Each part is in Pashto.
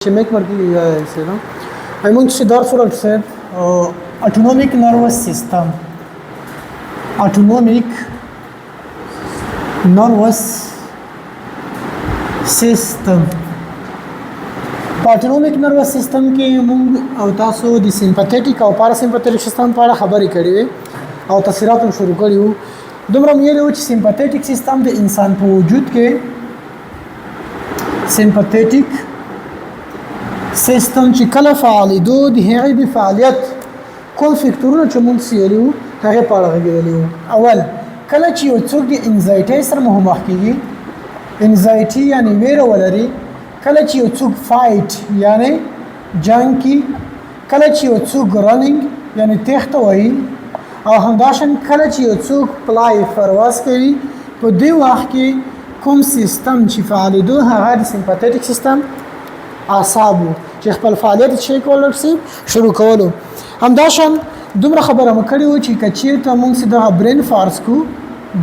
چې میک ورکی یا سره موږ چې درس ورک صاحب اټونومیک نروس سیستم، اټونومیک نروس سیستم. په اټونومیک نروس سیستم کې موږ او تاسو د سمپاتیټیک او پاراسمپاتیټیک سیستم په اړه خبرې کړې وې او تاثیرات هم شروع کړي وو. دومره مې ویلي وو چې سمپاتیټیک سیستم د انسان په وجود کې، سمپاتیټیک سیستم چې کله فعالېدو، د هغې د فعالیت کوم فکتورونه چې مونږ څېړلي وو، هغې په اړه غږېدلي وو. اول، کله چې یو څوک د انزایټۍ سره مخامخ کېږي، انزایټي یعنی ویره ولري، کله چې یو څوک فایټ یعنی جنګ کی، کله چې یو څوک رننګ یعنی تېښته وایي، او همداشان کله چې یو څوک پلای پرواز کوي، په دې وخت کې کوم سیستم چې فعالېدو، هغه د سمپاتیټیک سیستم اعصاب وو چې خپل فعالیت چې کول شي شروع کولو. همداشان دومره خبره مو کړې وه چې که چیرته موږ چې دغه برین فرض کو،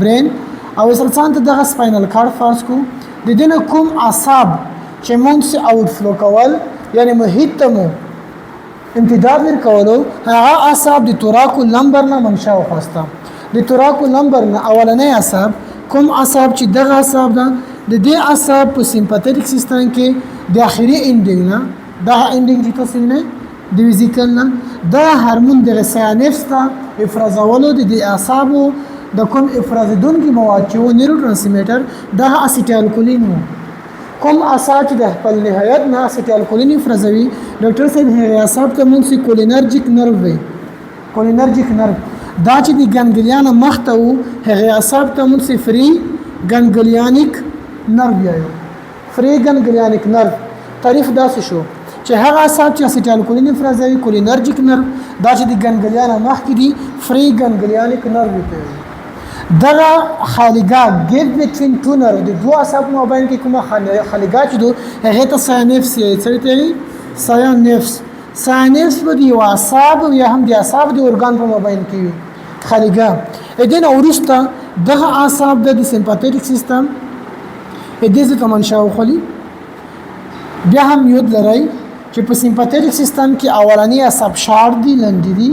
برین او سره ځان ته دغه سپاینل کارډ فرض کو، د دې نه کوم اعصاب چې موږ چې اوټ فلو کول یعنی محیط ته مو امتداد ورکولو، هغه اعصاب د توراکو لمبر نه منشا وخواسته. د توراکو لمبر نه اولنی اعصاب، کوم اعصاب چې دغه اعصاب ده، د دې اعصاب په سمپاتیک سیستم کې د اخري انډینګ نه، دغه انډینګ چې تاسو وینئ د ویزیکل نه، دا هارمون دغه ساینفس ته افرازولو. د دې اعصابو د کوم افرازېدونکي مواد چې وو، نیورو ترانسمیټر، دغه اسیټایل کولین وو. کوم اعصاب چې د خپل نهایت نه اسیټایل کولین افرازوي، ډاکټر صاحب، هغه اعصاب ته موږ سي کولینرجیک نرو وي. کولینرجیک نرو دا چې د ګنګلیان مخته وو، هغه اعصاب ته موږ سي فري ګنګلیانیک نرو یایو. فري ګنګلیانیک نرو تعریف داسې شو چې هغه اعصاب چې اسیټایل کولین افرازوي، کولینرجیک نرو، دا چې د ګنګلیان مخکې دي، فري ګنګلیانیک نرو ته. دغه خالیګاه، ګیپ بټوین ټو نرو، د دوه اعصاب مابین کې کومه خالیګاه چې دو، هغې ته ساینفس یې. څه ته وایي؟ ساینفس. ساینفس به د یو اعصاب یا هم د اعصاب د ارګان په مابین کې وي خالیګاه. د دې نه وروسته دغه اعصاب د سمپاتیټیک سیستم د دې ځای ته منشا وخوري. بیا هم یود لرئ چې په سمپاتیټیک سیستم کې اولنی اعصاب شارټ دي، لنډ دي،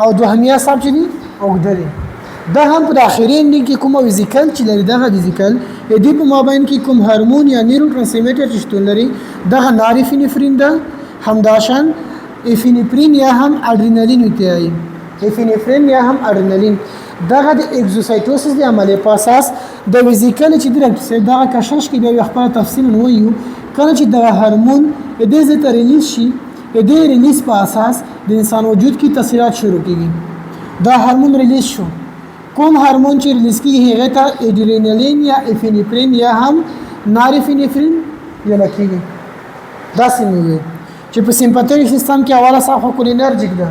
او دوهمي اعصاب چې دي، اوږده دي. دا هم په اخري انډینګ کې کومه ویزیکل چې لري، دغه ویزیکل د دې په مابین کې کوم هورمون یا نیورو ترانسمیټر چې شتون لري، دغه ناریفینفرین ده. همداشان افینفرین یا هم اډرینالین ورته وایي، افینفرین یا هم اډرینالین. دغه د اکزوسایټوسس د عملیې په اساس د ویزیکل چې دی، دغه کشش کې بیا خپل تفصیل وایو. کله چې دغه هورمون د دې ځای ته ریلیز شي، د دې ریلیز په اساس د انسان وجود کې تاثیرات شروع کیږي. دا هورمون ریلیز شو، کوم هورمون چې ریلیز کیږي، هغه ته اډرینالین یا افینفرین یا هم ناریفینفرین ویل کیږي. داسې مې وویل چې په سمپاتیک سیستم کې اول اعصاب خو کولینرجیک ده،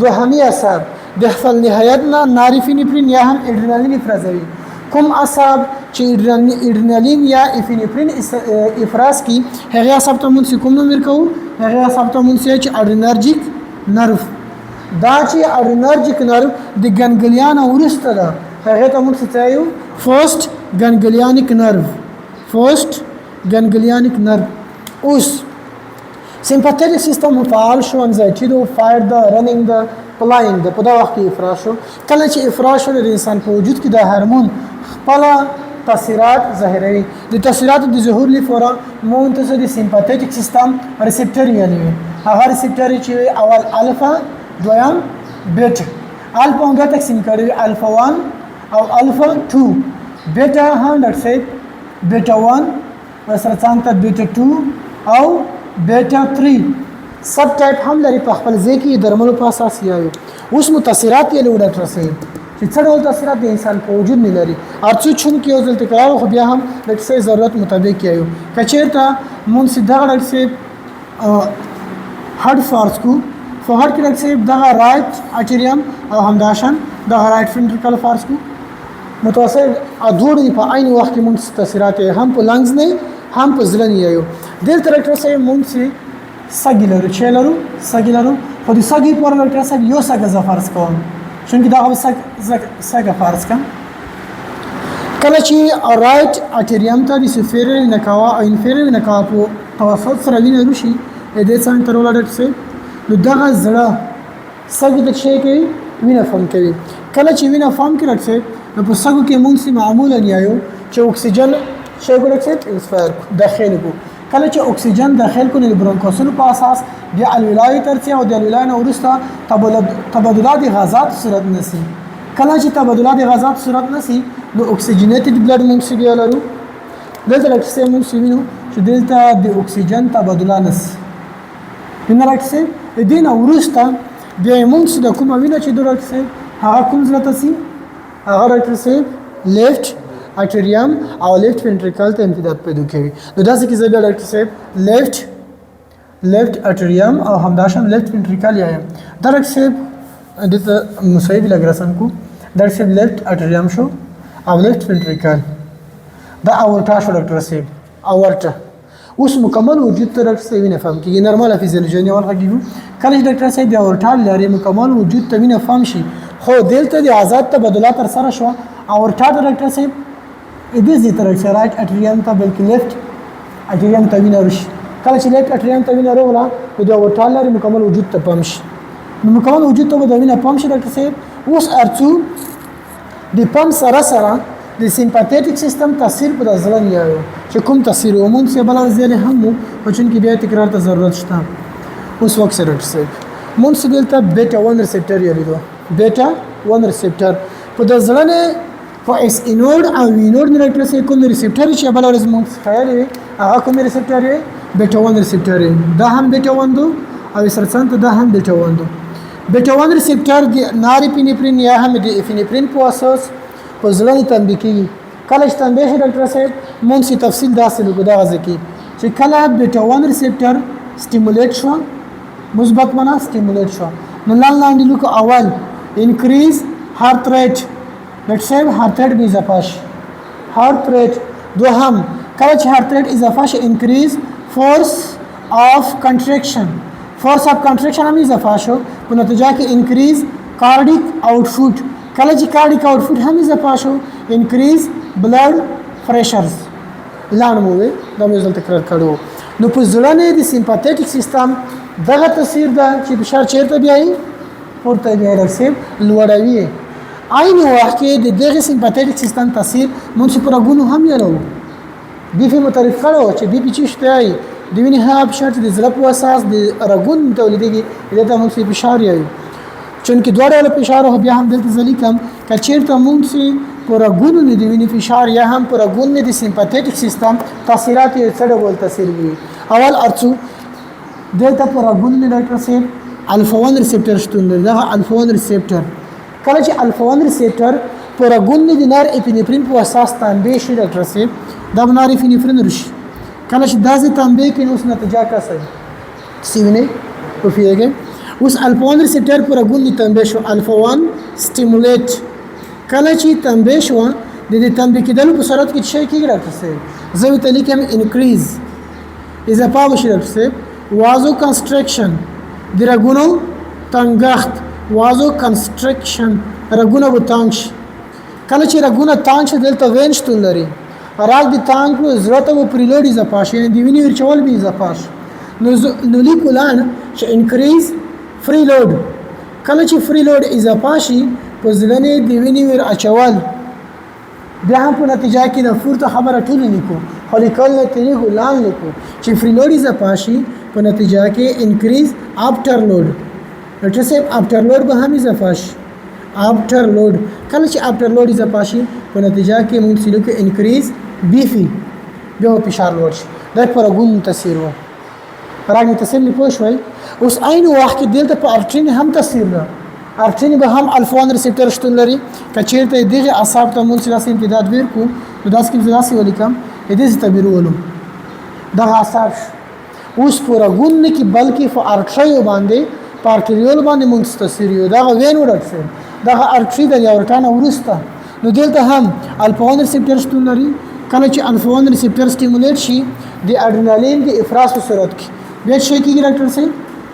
دوهمي اعصاب د خپل نهایت نه ناریفینفرین یا هم اډرینالین افرازوي. کوم اعصاب چې اډرینالین یا افینفرین افراز کی، هغه اعصاب ته مونږ کوم نوم ورکوو؟ هغه اعصاب ته مونږ چې اډرینرجیک نرو. دا چې اډرینرجیک نرو د ګنګلیان وروسته ده، هغه ته مونږ څه وایو؟ فرست ګنګلیانیک نرو، فرست ګنګلیانیک نرو. اوس سمپاتیک سیستم فعال شو، انزایټي ده، فایر ده، رننګ ده، پلاینګ ده، په دا وخت کې افراز شو. کله چې افراز شو، د انسان په وجود کې د هورمون خپل تاثیرات ظاهروي. د تاثیراتو د ظهور لپاره مونږ ته د سمپاتیک سیستم ریسپټر یعنی هغه ریسپټر چې اول الفا، دویم بیټا. الفا هم تقسیم کړی، الفا 1 او الفا 2. بیټا هم ډاکټر صاحب، بیټا 1 ورسره څنګ ته بیټا 2 او بیټا 3 سب ټایپ هم لري. په خپل ځای کې درملو په اساس یایو. اوس مو تاثیرات یې له ډاکټر صاحب چې څه ډول تاثیرات د انسان په وجود نه لري. ارڅو چون کې یو ځل تکرار، خو بیا هم د څه ضرورت مطابق یایو. که چیرته مونږ سي دغه ډاکټر صاحب هډ فرض کو، فو هډ کې ډاکټر صاحب دغه رایټ اټریم او همداشان دغه رایټ فنټریکل فرض کو، متوسط ادوړ په عین وخت کې مونږ تاثیرات هم په لنګز نه، هم په زړه نه یو. دلته ډاکټر صاحب مونږ سي سږي لرو، چې لرو سږي لرو، خو د سږي پر ډاکټر صاحب یو سږه زه فرض کوم، چونکه دا سږ سږه فرض کوم. کله چې رایټ اټریم ته د سوپیریور وینه کاوا او انفیریور وینه کاوا په توسط سره وینه راشي، دې څنګ ته رولا ډاکټر صاحب. نو دغه زړه سږو ته څه کوي؟ وینه فهم کوي. کله چې وینه فهم کړي ډاکټر صاحب، نو په سږو کې مونږ سي معمولا یایو چې اکسیجن شی کو ډاکټر صاحب انسپایر کو، داخل کو. کله چې اکسیجن داخل کو، نو د برونکوسونو په اساس د الولای ترڅي او د الولای نه وروسته تبادلات غازات صورت نسی. کله چې تبادلات غازات صورت نسی، نو اکسیجنیټډ بلډ مونږ سي بیا لرو. دلته ډاکټر صاحب مونږ وینو چې دلته د اکسیجن تبادله نسی. وینه ډاکټر صاحب، د دې نه وروسته بیا مونږ چې د کومه وینه چې د ډاکټر صاحب هغه کوم ځای ته ځي؟ هغه ډاکټر صاحب left atrium او left ventricle ته امتداد پیدا کوي. نو داسې کې زه بیا ډاکټر صاحب left atrium او همداشان left ventricle یم. دا ډاکټر صاحب دته مساوي لګ رسم کو. ډاکټر صاحب، left atrium شو او left ventricle، دا اورټا شو ډاکټر صاحب، اورټا. اوس مکمل وجود ته ډاکټر صاحب وینه فهم کیږي. نورماله فزیولوژي نه ورغږیږو. کله چې ډاکټر صاحب د اورټا لارې مکمل وجود ته وینه فهم شي، خو دلته د آزاد تبادله تر سره شو. اورټا د ډاکټر صاحب دې ځای ته راځي، right atrium ته، بلکې left atrium ته وینه راشي. کله چې left atrium ته وینه راغله، نو د اورټا لارې مکمل وجود ته پم شي. نو مکمل وجود ته به د وینه پم شي ډاکټر صاحب. اوس ارڅو د پمپ سره سره د sympathetic system تاثیر په زړه نه یو چې کوم تاثیر و، مونږ څه بل ځای هم وو، خو چونکې بیا تکرار ته ضرورت شته. اوس وخت سره ډاکټر صاحب مونږ څه دلته beta 1 receptor یې لیدو. beta 1 receptor په د زړه نه په SA node او V node نه ډاکټر صاحب کوم receptor چې بل ورځ مونږ خیالي وي، هغه کوم receptor وي؟ beta 1 receptor. دا هم بیټا 1 دو او سرڅن ته دا هم بیټا 1 دو. beta 1 receptor د norepinephrine یا هم د epinephrine په اساس په زړه کې تنبیه کیږي. کله چې تنبیه شي ډاکټر صاحب، مونږ سي تفصیل داسې لګو دغه ځکه چې کله beta 1 receptor stimulate شو، مثبت معنا stimulate شو، نو لاندې لاندې لیکو. اول increase heart rate. ډاکټر صاحب، heart rate به اضافه شي، heart rate. دوهم، کله چې heart rate اضافه شي، increase force of contraction. force of contraction هم اضافه شو، په نتیجه کې increase cardiac output. کله چې cardiac output هم اضافه شو، increase blood pressures. لاندې مو وی، دا مې ځل تکرار کړو. نو په زړه نه د sympathetic system دغه تاثیر ده چې فشار چیرته بیایي؟ پورته بیایي ډاکټر صاحب، لوړوي. عین وخت کې د دغه sympathetic system تاثیر مونږ په رګونو هم یلو. BP مو تعریف کړو چې BP چې شته، د وینې هغه فشار چې د زړه په اساس د رګونو تولیدېږي، دې ته مونږ فشار یایو. چونکه دوه ډوله فشار هو، بیا هم دلته زه لیکم که چیرته مونږ سي په رګونو نه د وینې فشار یا هم په رګونو نه د sympathetic system تاثیرات یې څه ډول تاثیر وي. اول ارڅو دلته په رګونو نه ډاکټر صاحب الفا 1 receptor شتون لري. دغه الفا 1 receptor، کله چې الفا 1 receptor په رګونو نه د norepinephrine په اساس تنبیه شي ډاکټر صاحب، دا به norepinephrine راشي. کله چې داسې تنبیه کړي، اوس نتیجه کسه سی وینئ پوهیږئ. اوس الفا 1 receptor په رګونو تنبیه شو، الفا 1 stimulate. کله چې تنبیه شو، د دې تنبیه کېدلو په صورت کې څه کېږي ډاکټر صاحب؟ زه ورته لیکم increase، اضافه وشي ډاکټر صاحب، vasoconstriction، د رګونو تنګښت، vasoconstriction، رګونه به تنګ شي. کله چې رګونه تنګ شي، دلته vein شتون لري، رګ د تنګ کړو، زړه ته به preload اضافه شي، یعنې د وینې ورچول به اضافه شي. نو لیکو لاندې چې increase free load. کله چې free load اضافه شي، په زړه نه د وینې ور اچول بیا هم په نتیجه کې د پورته خبره ټول لیکو، خو لیکل نه تیریږو، لاندې لیکو چې free load اضافه شي، په نتیجه کې increase afterload. ډاکټر صاحب، afterload به هم اضافه شي، afterload. کله چې afterload اضافه شي، په نتیجه کې مونږ سیلو کې increase BP، بیا به فشار لوړ شي. دا په رګونو تاثیر و، رګ تاثیر نه پوه شوي. اوس عین وخت کې دلته په artery هم تاثیر ده. artery به هم الفا 1 receptor شتون لري. که چیرته دغه اعصاب ته مونږ داسې امتداد ورکو، نو داسې کې داسې ولیکم، دې ته بیرولو دغه اعصاب شو. اوس په رګونو نه کې، بلکې په artery باندې، په arteriole باندې مونږ تاثیر یو. دغه vein ورکړي، دغه artery د اورټا نه وروسته، نو دلته هم الفا 1 receptor شتون لري. کله چې الفا 1 receptor stimulate شي، د ادرینالین د افراز په صورت کې بیا څه کیږي ډاکټر صاحب؟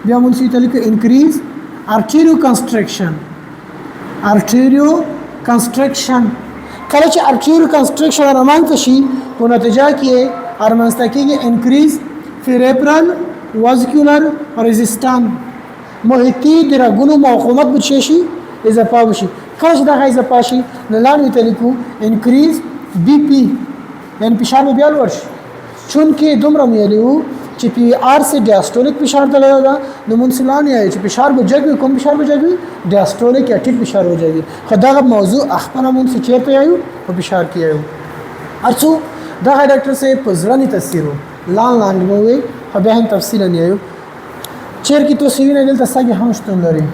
بیا مونږ ته لیکو increase arterioconstriction. Arterioconstriction، کله چې arterioconstriction رامنځته شي، په نتیجه کې رامنځته کېږي increase peripheral واسکولر ريزيستان، محیطي د رګونو مقاومت به څه شي؟ اضافه وشي. کله چې دغه اضافه شي نو لاندې ته لیکو انکریز بي پي، یعنی فشار به بیا لوړ شي. چونکه دومره مې ویلي وو چې پی آر سي ډیاسټولیک فشار ته لګا ده، نو مونږ سلان یې چې فشار به جګ وي. کوم فشار به جګ وي؟ ډیاسټولیک یا ټیټ فشار به جګ وي. خو دغه موضوع خپله مونږ چې چېرته یو په فشار کې یو ارڅو. دغه ډاکټر صاحب په زړه نه تاثیر وو، لان لاندې مو وی، خو بیا هم تفصیلا یو چیر کې تو سیونه. دلته سږي هم شتون لري.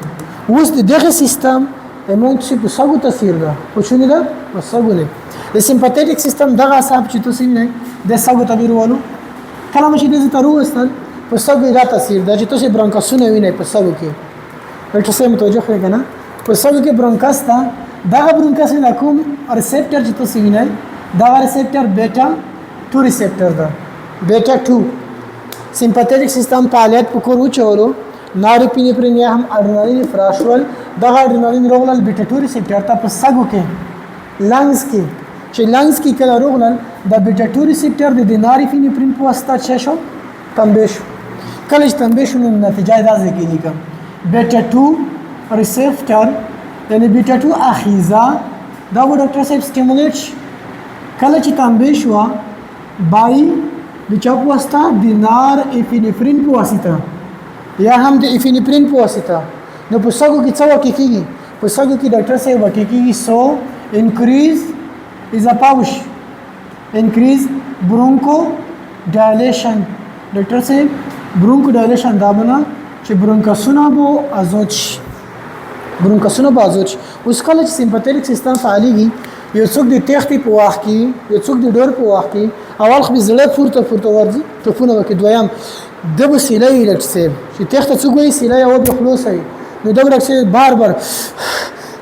اوس د دغه سیستم مونږ چې په سږو تاثیر ده، په چونی ده، په سږو نه. د سمپاتیک سیستم دغه اعصاب چې تاسو نه د سږو ته ورولو، کله چې دې ته وروستل په سږو دا تاثیر ده چې تاسو برانکسونه وینئ په سږو کې. ډاکټر صاحب متوجه خو کنه؟ په سږو کې برانکس ده. دغه برانکس نه کوم ریسپټر چې تاسو وینئ، دغه ریسپټر بیټا 2 ریسپټر ده، بیټا 2. سمپاتیک سیستم فعالیت په کور وچولو، نارپینفرین یا هم اډرنالین افراز شول. دغه اډرنالین روغلل بیټا 2 ریسپټر ته په سږو کې، لنګز کې. چې لنګز کې کله روغلل، د بیټا 2 ریسپټر د نارپینفرین په واسطه څه شو؟ تنبیه شو. کله چې تنبیه شو نو نتیجه یې دا ځای لیکم، بیټا 2 ریسپټر، یعنی بیټا 2 اخیزه دا به ډاکټر صاحب سټیمولیټ شي. کله چې تنبیه شوه بای د چا په واسطه؟ د نار ایفینفرین په واسطه یا هم د ایفینفرین په واسطه، نو په سږو کې څه واقع کیږي؟ په سږو کې ډاکټر صاحب واقع کیږي سو انکریز اضافه وشي، انکریز برونکو ډایلیشن. ډاکټر صاحب برونکو ډایلیشن دا بنا چې برونکسونه به ازاد شي، برونکسونه به ازاد شي. اوس کله چې سمپاتیک سیستم فعالیږي، یو څوک د تېښتې په وخت کې، یو څوک د ډور په وخت کې، اول خو به زړه پورته پورته ورځي، ټپونه وکړي. دویم د به سیله وي ډاکټر صاحب، چې تېښته څوک وایي سیله یوه به خلاصه وي، نو د به ډاکټر صاحب بار بار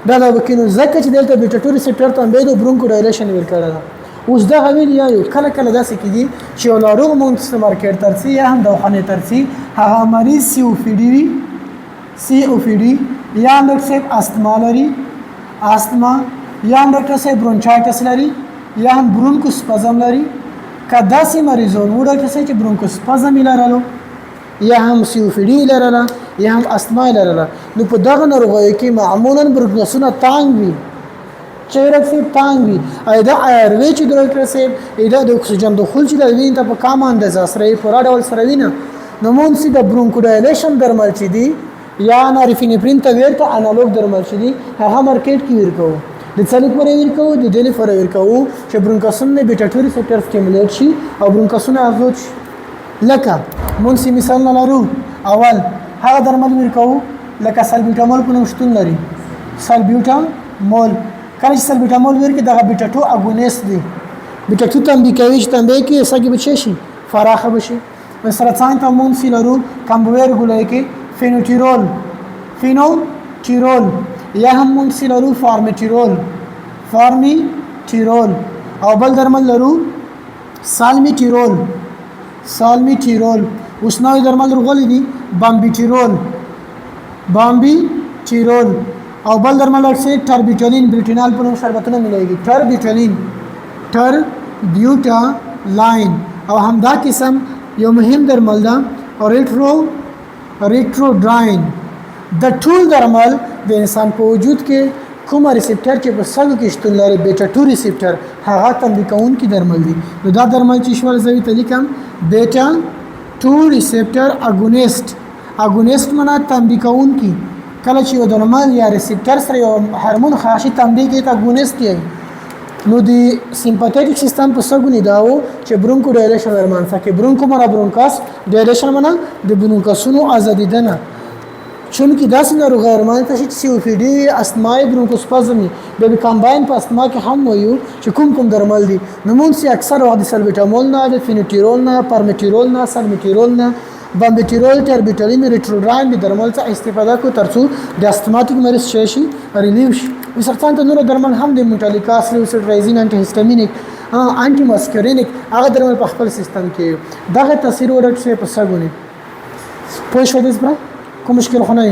دا دا وکړي. نو ځکه چې دلته بیټا 2 ریسپټر ته به د برونکو ډایلیشن ورکړی ده. اوس دغه ویل یا یو کله کله داسې کېږي چې یو ناروغ مونږ ته مارکیټ ته ورځي یا هم دواخانې ته ورځي، هغه مریض سی او پي ډي وي، سی او پي ډي یا هم ډاکټر صاحب استما لري، استما یا هم ډاکټر صاحب برونچایټس لري یا هم برونکوسپزم لري. که داسې مریضان وو ډاکټر صاحب چې برونکوسپزم یې لرلو یا هم سی او پي ډي لرله یا هم استما یې لرله، نو په دغه ناروغیو کې معمولا برونکوسونه تانګ وي، چې ډاکټر صاحب تانګ وي. او دا ایروی چې ډاکټر صاحب دا د اکسیجن دخول چې د وینې ته په کمه اندازه سره یې پوره ډول سره وینه، نو مونږ چې د برونکوډایلیشن درمل چې دي یا نارفینفرین ته ورته انالوګ درمل چې دي، هغه مارکیټ کې ورکوو، د څه لپاره ورکوو؟ د دې لپاره ورکوو چې برونکسونه بیټا 2 ریسپټر سټیمولیټ شي او برونکسونه ازاد شي. لکه مونږ چې مثالونه لرو، اول هغه درمل ورکوو لکه سلبیوټامول په نوم شتون لري. سلبیوټامول کله چې سلبیوټامول ورکړي، دغه بیټا 2 اګونیست دی، بیټا 2 تنبیه کوي، چې تنبیه کوي سږي به څه شي؟ فراخه به شي. ورسره څنګ ته مونږ چې لرو کمبویر ګولۍ کې فینوټیرول، فینوټیرول یا هم مونږ چې لرو فارمیټیرول، فارمیټیرول، او بل درمل لرو سالمیټیرول، سالمیټیرول. اوس نوی درمل راغلي دي بامبیټیرول، بامبیټیرول، او بل درمل ورسې ټربیټالین، بریټینال په نوم شربتونه ملایږي، ټربیټالین، ټربیوټالاین. او همدا قسم یو مهم درمل ده ریټروډراین. د ټول درمل د انسان په وجود کې کومه ریسپټر چې په سږو کې شتون لري، بیټا 2 ریسپټر، هغه تنبیه کوونکي درمل دي. نو دا درمل چې شول زه ته لیکم بیټا 2 ریسپټر اګونیست. اګونیست معنا تنبیه کوونکي. کله چې یو درمل یا ریسپټر سره یو هورمون خاصي تنبیه کوي ته اګونیست یې. نو د سمپاتیک سیستم په سږو نه داو چې برونکو ډایلیشن ورمانسه کې، برونکو معنا برونکاس، ډایلیشن معنا د برونکاسونو ازادیدنه. چونکه داسې ناروغۍ ورمانته شي چې سی او پي ډي، استما، برونکوسپازم، بیا به کمباین په استما کې هم وایو چې کوم کوم درمل دي. نو مونږ چې اکثر وخت د سلبیټامول نه، د فینوټیرول نه، پارمیټیرول نه، سالمیټیرول نه، بامبیټیرول، ټربیټالین، ریټروډراین د درمل څخه استفاده کو ترڅو د استماتیک مریض شي شي ریلیف شي. سرطان ته نور درمل هم د موټالیکاس، لیوسټرایزین، انټي هیستامینیک، انټي ماسکرینیک، هغه درمل په خپل سیستم کې دغه تاثیر ورکړي په سږو. پوه شو دې؟ کوم مشکل خو نه.